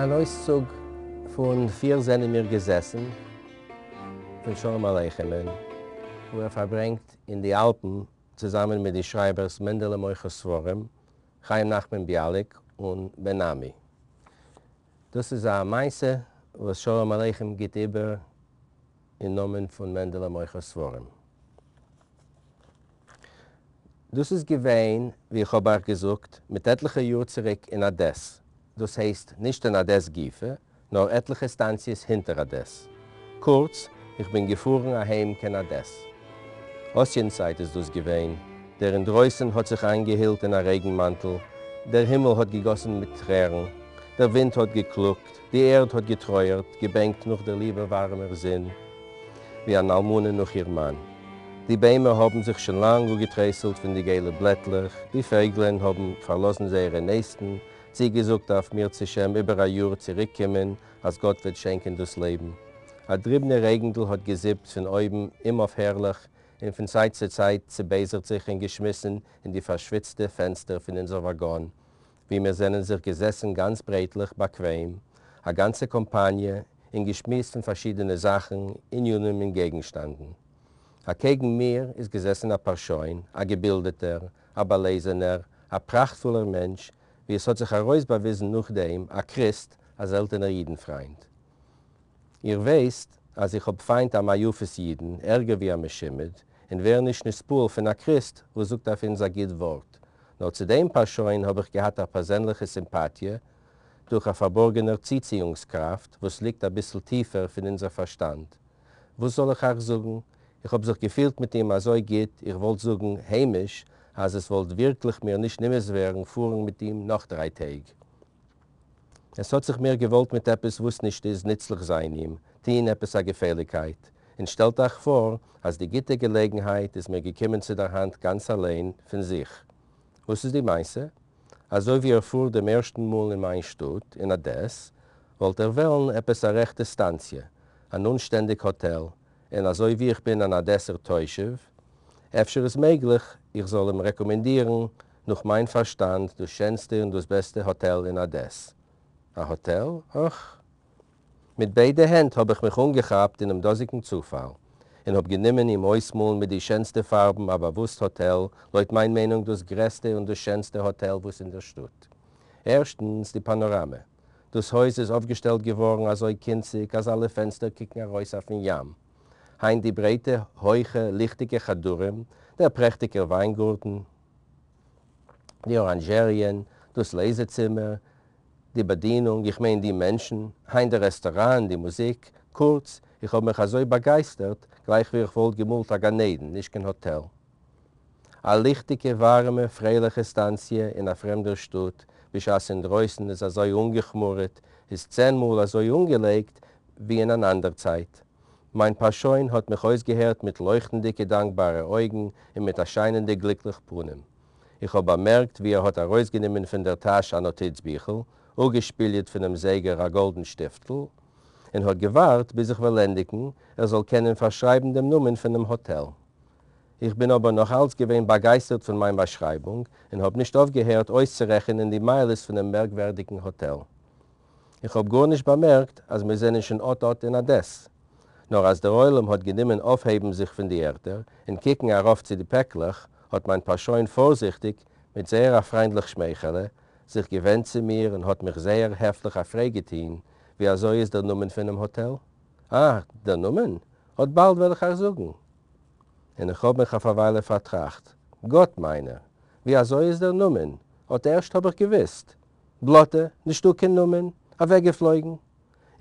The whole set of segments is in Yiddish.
אן אויסצוג פון פיר זענען מיר געזעסן פון שלום עליכמ'ן, וואו ער פארברענגט אין די אלפן צוזאמען מיט די שרייבערס מענדעלע מוכר ספרים, חיים נחמן ביאליק און בן עמי. דאס איז א מעשה וואס שלום עליכם גיט איבער אין נאמען פון מענדעלע מוכר ספרים. דאס איז געווען, ווי איך האב אייך געזאגט, מיט עטליכע יאר צוריק אין אדעס, דאס הייסט, נישט אין אדעס גופא, נאר עטליכע סטאנציעס הינטער אדעס. קורץ, איך בין געפארן אהיים קיין אדעס. אסיען צייט איז דאס געווען, דער אינדרויסן האט זיך איינגעהילט אין א רעגן מאנטל, דער הימל האט געגאסן מיט טרערן, דער ווינט האט געקלאגט, די ערד האט געטרויערט, געבענקט נאך דער ליבער ווארעמער זון, ווי אן אלמנה נאך איר מאן. די ביימער האבן זיך שוין לאנג אפגעטרייסלט פון די געלע בלעטלעך, די פייגלען האבן פארלאזן זייערע נעסטן, צוגעזאגט אויף מירצעשעם איבער א יאר צוריקקומען אז גאט וועט שענקען דאס לעבן. א דריבנע רעגנדל האט געזיפט פון אויבן אומאויפהערליך און פון צייט צו צייט צעבייזערט זיך און געשמיסן אין די פארשוויצטע פענסטער פון אונזער וואגאן, וואו מיר זענען זיך געזעסן גאנץ ברייטליך באקוועם, א גאנצע קאמפאניע, און געשמועסט פון פארשידענע זאכן, ענינים און געגנשטאנדן. אקעגן מיר איז געזעסן א פארשוין, א געבילדעטער, א באלעזענער, א פראכטפולער מענטש, ווי עס האט זיך ארויסבאוויזן נאכדעם, א קריסט, א זעלטענער אידן-פריינד. איר ווייסט אז איך האב פיינט א מה יפית אידן, ערגער ווי א משומד, און ווער נישט נתפעל פון א קריסט וואס זאגט אויף אונז א גוט ווארט. נאר צו דעם פארשוין האב איך געהאט א פערזענליכע סימפאטיע, דורך א פארבארגענער צוציאונגס-קראפט וואס ליגט אביסל טיפער פון אונזער פארשטאנד. וואס זאל איך אייך זאגן, איך האב זיך געפילט מיט אים אזוי גוט, איך וואלט זאגן היימיש, אז עס וואלט ווירקליך מיר נישט נמאס ווערן פארן מיט אים נאך דריי טעג. עס האט זיך מיר געוואלט מיט עפעס וואס נישט איז נוצליך זיין אים, טוהן עפעס א געפעליגקייט, און שטעלט אייך פאר אז די גוטע געלעגנהייט איז מיר געקומען צו דער האנט גאנץ אליין פון זיך. וואס איז די מעשה? אזוי ווי ער פארט דעם ערשטן מאל אין מיין שטאט, אין אדעס, וואלט ער וועלן עפעס א רעכטע סטאנציע, אן אנשטענדיג האטעל, און אזוי ווי איך בין אן אדעסער תושב, אפשר איז מעגליך איך זאל אים רעקאמענדירן נאך מיין פארשטאנד דאס שענסטע און דאס בעסטע האטעל אין אדעס. א האטעל? אך! מיט ביידע הענט האב איך מיך אנגעכאפט אינעם דאזיגן צופאל, און האב גענומען אים אויסמאלן מיט די שענסטע פארבן א באוואוסט האטעל, לויט מיין מיינונג דאס גרעסטע און דאס שענסטע האטעל וואס אין דער שטאט. ערשטנס, די פאנאראמע. דאס הויז איז אויפגעשטעלט געווארן אזוי קינציג אז אלע פענסטער קוקן ארויס אויפן ים. היינט די ברייטע, הויכע, ליכטיגע חדרים, דער פרעכטיגער וויינגארטן, די אראנזשעריען, דאס לעזע-צימער, די באדינונג, איך מיין די מענטשן, היינט דער רעסטאראן, די מוזיק, קורץ, איך האב מיך אזוי באגייסטערט, גלייך ווי איך וואלט געמאלט א גן עדן, נישט קיין האטעל. א ליכטיגע, ווארעמע, פרייליכע סטאנציע אין א פרעמדער שטאט, בשעת אינדרויסן איז אזוי אנגעכמורעט, איז צען מאל אזוי אנגעלייגט ווי אין אן אנדער צייט. מיין פארשוין האט מיך אויסגעהערט מיט לויכטנדיגע דאנקבארע אויגן און מיט א שיינענדיג גליקליך פנים. איך האב באמערקט ווי ער האט ארויסגענומען פון דער טאש א נאטיץ-ביכל, אפגעשפּיליעט פונעם זייגער א גאלדן שטיפטל, און האט געווארט ביז איך וועל ענדיגן, ער זאל קענען פארשרייבן דעם נאמען פונעם האטעל. איך בין אבער נאך אלץ געווען באגייסטערט פון מיין באשרייבונג, און האב נישט אויפגעהערט אויסצורעכענען די מעלות פונעם מערקווערדיגן האטעל. איך האב גארנישט באמערקט אז מיר זענען שוין אט אט אין אדעס. נאר אז דער עולם האט גענומען אויפהייבן זיך פון די ערטער און קוקן ארויף צו די פעקלעך, האט מיין פארשוין פארזיכטיג, מיט זייער א פריינדליך שמייכעלע, זיך געווענדט צו מיר און האט מיך זייער העפליך א פרעג געטוהן, ווי אזוי איז דער נאמען פונעם האטעל? אה, דער נאמען? אט באלד וועל איך אייך זאגן. און איך האב מיך אויף א וויילע פארטראכט, גאט מיינער, ווי אזוי איז דער נאמען? אט ערשט האב איך געוויסט. בלאטע, נישטא קיין נאמען, אוועקגעפלויגן.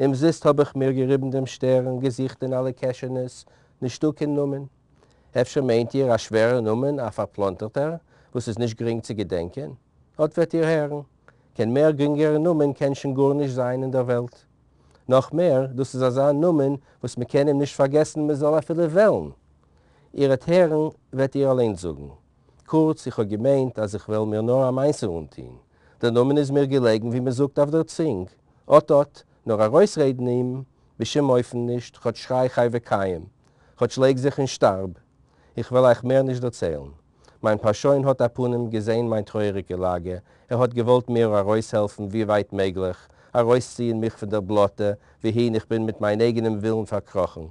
אומזיסט האב איך מיר געריבן דעם שטערן, געזוכט אין אלע קעשענעס, נישטא קיין נאמען. אפשר מיינט איר א שווערער נאמען, א פארפלאנטערטער, וואס איז נישט גרינג צו געדענקען? אט וועט איר הערן. קיין מער גרינגערן נאמען קען שוין גארנישט זיין אין דער וועלט. נאך מער, דאס איז אזא נאמען וואס מ'קען אים נישט פארגעסן מ'זאל אפילו וועלן. איר העט הערן וועט איר אליין זאגן. קורץ, איך האב געמיינט אז איך וועל מיר נאר א מעשה אנטוהן. דער נאמען איז מיר געלעגן ווי מ'זאגט אויף דער צונג. אט אט, נאר ארויסרעדן אים, בשום אופן נישט, כאטש שריי חי וקיים. כאטש לייג זיך און שטארב. איך וועל אייך מער נישט דערציילן. מיין פארשוין האט אפנים געזעהן מיין טרויעריגע לאגע, ער האט געוואלט מיר ארויסהעלפן ווי ווייט מעגליך, אַרויסציִען מיך פֿון דער בלאָטע, וווּהין איך בין מיט מײַן אייגענעם ווילן פֿאַרקראָכן.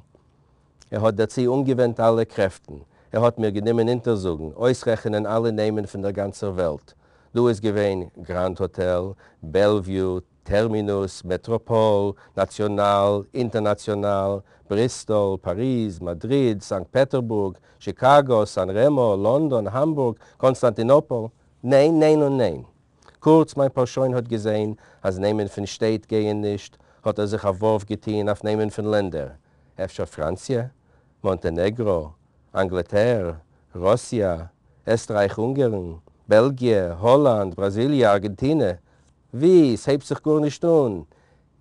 ער האָט דערצו אָנגעווענדט אַלע קרעפֿטן. ער האָט מיר גענומען אונטערזאָגן, אויסרעכענען אַלע נעמען פֿון דער גאַנצער וועלט. דאָ איז געווען גראַנד האָטעל, בעלוויו, טערמינוס, מעטראָפּאָל, נאַציאָנאַל, אינטערנאַציאָנאַל, בריסטאָל, פּאַריז, מאַדריד, סאַנקט-פּעטערבורג, שיקאַגאָ, סאַן רעמאָ, לאָנדאָן, האַמבורג, קאָנסטאַנטינאָפּאָל. ניין, ניין און ניין. קורץ, מיין פּאַרשוין האָט געזען, אַז נעמען פֿון שטעט גייען נישט, האָט ער זיך אַ וואָרף געטאָן אויף נעמען פֿון לענדער. אפשר פראנציע? מאנטענעגרא? אנגלעטער? ראסיע? עסטרייך-אונגערן? בעלגיע? האלאנד? בראזיליע? ארגענטינע? ווי? ס'הייבט זיך גארנישט אן.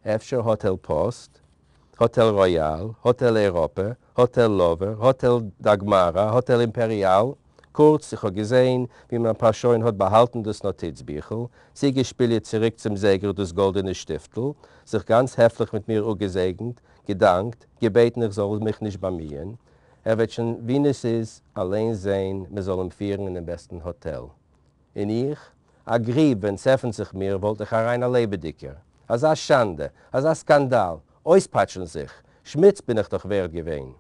אפשר האטעל פאסט? האטעל ראיאל? האטעל אייראפע? האטעל לאווער? האטעל דאגמארא? האטעל אימפעריאל? קורץ, איך האב געזעהן ווי מיין פארשוין האט באהאלטן דאס נאטיץ ביכל, צוגעשפּיליעט צוריק צום זייגער דאס גאלדענע שטיפטל, זיך גאנץ העפליך מיט מיר אפגעזעגנט, געדאנקט, געבעטן איך זאל מיך נישט באמיען, ער וועט שוין ווי עס איז אליין זעהן מען זאל אים פירן אינעם בעסטן האטעל. און איך? א גריב ווען ס'עפנט זיך מיר וואלט איך אריין א לעבעדיגער. אזא שאנדע! אזא סקאנדאל! אויספאטשן זיך! שמוץ בין איך דאך ווערד געווען.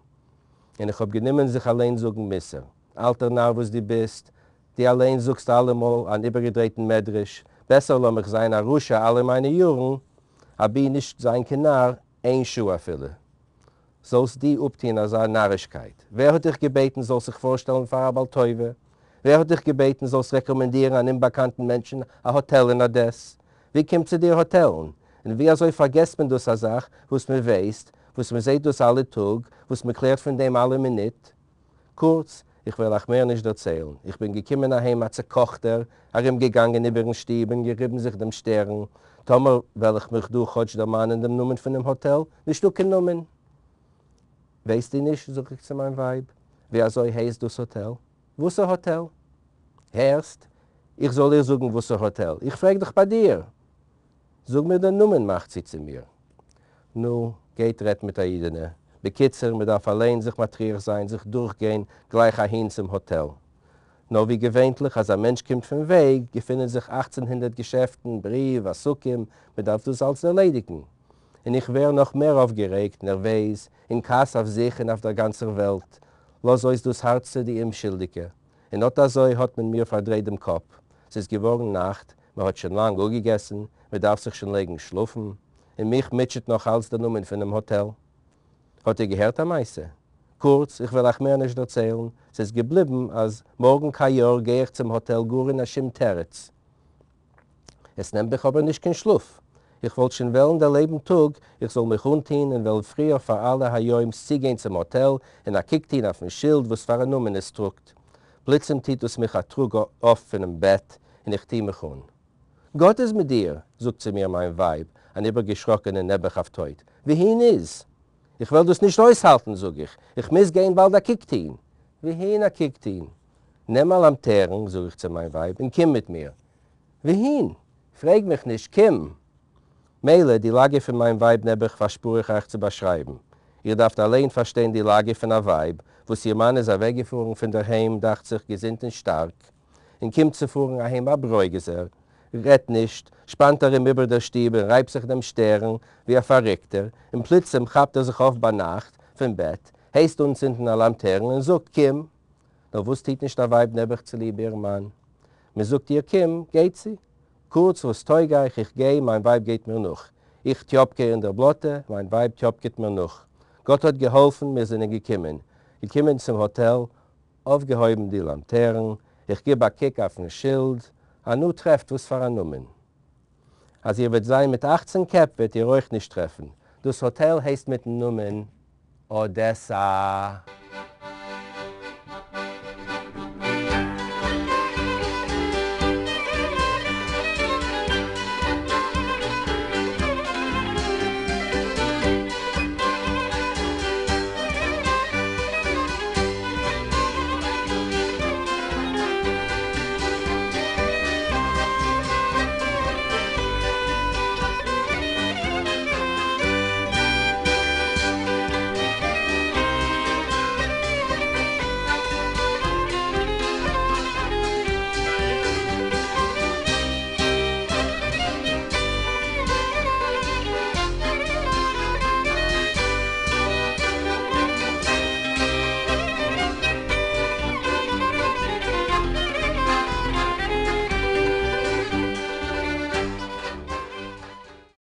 און איך האב גענומען זיך אליין זאגן מוסר. אלטער נאר וואס דו ביסט, דו אליין זאגסט אלעמאל אן איבערגעדרייטן מדרש, בעסער לאמיך זיין א רשע אלע מיינע יארן, אבי נישט זיין קיין נאר איין שעה אפילו. זאלסט דו אפטוהן אזא נארישקייט? ווער האט דיך געבעטן זאלסט זיך פארשטעלן פאר א בעל טובה? ווער האט דיך געבעטן זאלסט רעקאמענדירן אן אומבאקאנטן מענטשן א האטעל אין אדעס? ווי קומט צו דיר האטעלן? און ווי אזוי פארגעסט מען דאס א זאך וואס מען ווייסט, וואס מען זעהט דאס אלע טאג, וואס מען קלערט פון דעם אלע מינוט? קורץ, איך וועל אייך מער נישט דערציילן. איך בין געקומען אהיים א צעקאכטער, ארומגעגאנגען איבערן שטוב און געריבן זיך דעם שטערן, טאמער וועל איך מיך דא כאטש דערמאנען דעם נאמען פונעם האטעל, נישטא קיין נאמען. ווייסטו נישט, זאג איך צו מיין ווייב, ווי אזוי הייסט דאס האטעל? וואסער האטעל? הערסט? איך זאל איר זאגן וואסער האטעל? איך פרעג דאך ביי דיר! זאג מיר דעם נאמען, מאכט זי צו מיר. נו, גייט רעדט מיט א אידענע. בקיצור, מען דארף אליין זיך מטריח זיין, זיך דורכגיין גלייך אהין צום האטעל. נאר ווי געווענטליך אז א מענטש קומט פון וועג, געפינען זיך אכצן הונדערט געשעפטן, בריוו, עסקים, מען דארף דאס אלץ ערלעדיגן. און איך ווער נאך מער אויפגערעגט, נערוועז, אין כעס אויף זיך און אויף דער גאנצער וועלט. לאז אויס דאס הארץ צו די אומשולדיגע. און אט אזוי האט מען מיר פארדרייט דעם קאפ. ס'איז געווארן נאכט, מען האט שוין לאנג אפגעגעסן, מען דארף זיך שוין לייגן שלאפן, און מיך מוטשעט נאך אלץ דער נאמען פונעם האטעל. האט איר געהערט א מעשה? קורץ, איך וועל אייך מער נישט דערציילן, ס'איז געבליבן אז מארגן קאיאר גיי איך צום האטעל גאר אן א שום תירוץ. עס נעמט מיך אבער נישט קיין שלאף. איך וואלט שוין וועלן דערלעבן טאג איך זאל מיך אנטוהן און וועלן פריער פאר אלע היומס צוגיין צום האטעל און א קוק טוהן אויפן שילד וואס פאר א נאמען עס טראגט. פלוצים טוט דאס מיך א טראג אויף פונעם בעט און איך טוה מיך אן. גאט איז מיט דיר! זאגט צו מיר מיין ווייב, אן איבערגעשראקענע נעבעך אויף טויט. וואוהין איז? איך וועל דאס נישט אויסהאלטן, זאג איך, איך מוז גיין באלד א קוק טוהן. וואוהין א קוק טוהן? נעם א לאמטערן, זאג איך צו מיין ווייב, און קום מיט מיר. וואוהין? פרעג מיך נישט, קום! מילא, די לאגע פון מיין ווייב נעבעך פארשפאר איך אייך צו באשרייבן. איר דארפט אליין פארשטיין די לאגע פון א ווייב, וואס איר מאן איז אוועקגעפארן פון דער היים, דאכט זיך, געזונט און שטארק, און קומט צו פארן אהיים א ברוגזער, רעדט נישט, שפאנט ארום איבער דער שטוב און רייבט זיך דעם שטערן, ווי א פארריקטער, און פלוצים כאפט ער זיך אויף ביינאכט פון בעט, הייסט אנצינדן א לאמטערן און זאגט, קום! נאר וואס טוט נישט א ווייב נעבעך צוליב איר מאן? מען זאגט איר קום, גייט זי. קורץ, וואס טויג אייך, איך גיי, מיין ווייב גייט מיר נאך. איך טיאפקע אין דער בלאטע, מיין ווייב טיאפקעט מיר נאך. גאט האט געהאלפן, מיר זענען געקומען. געקומען צום האטעל, אויפגעהויבן די לאמטערן, איך גיב א קוק אויפן שילד, אנו טרעפט וואס פאר א נאמען. אז איר וועט זיין מיט אכצן קעפ וועט איר אויך נישט טרעפן. דאס האטעל הייסט מיטן נאמען אדעסא.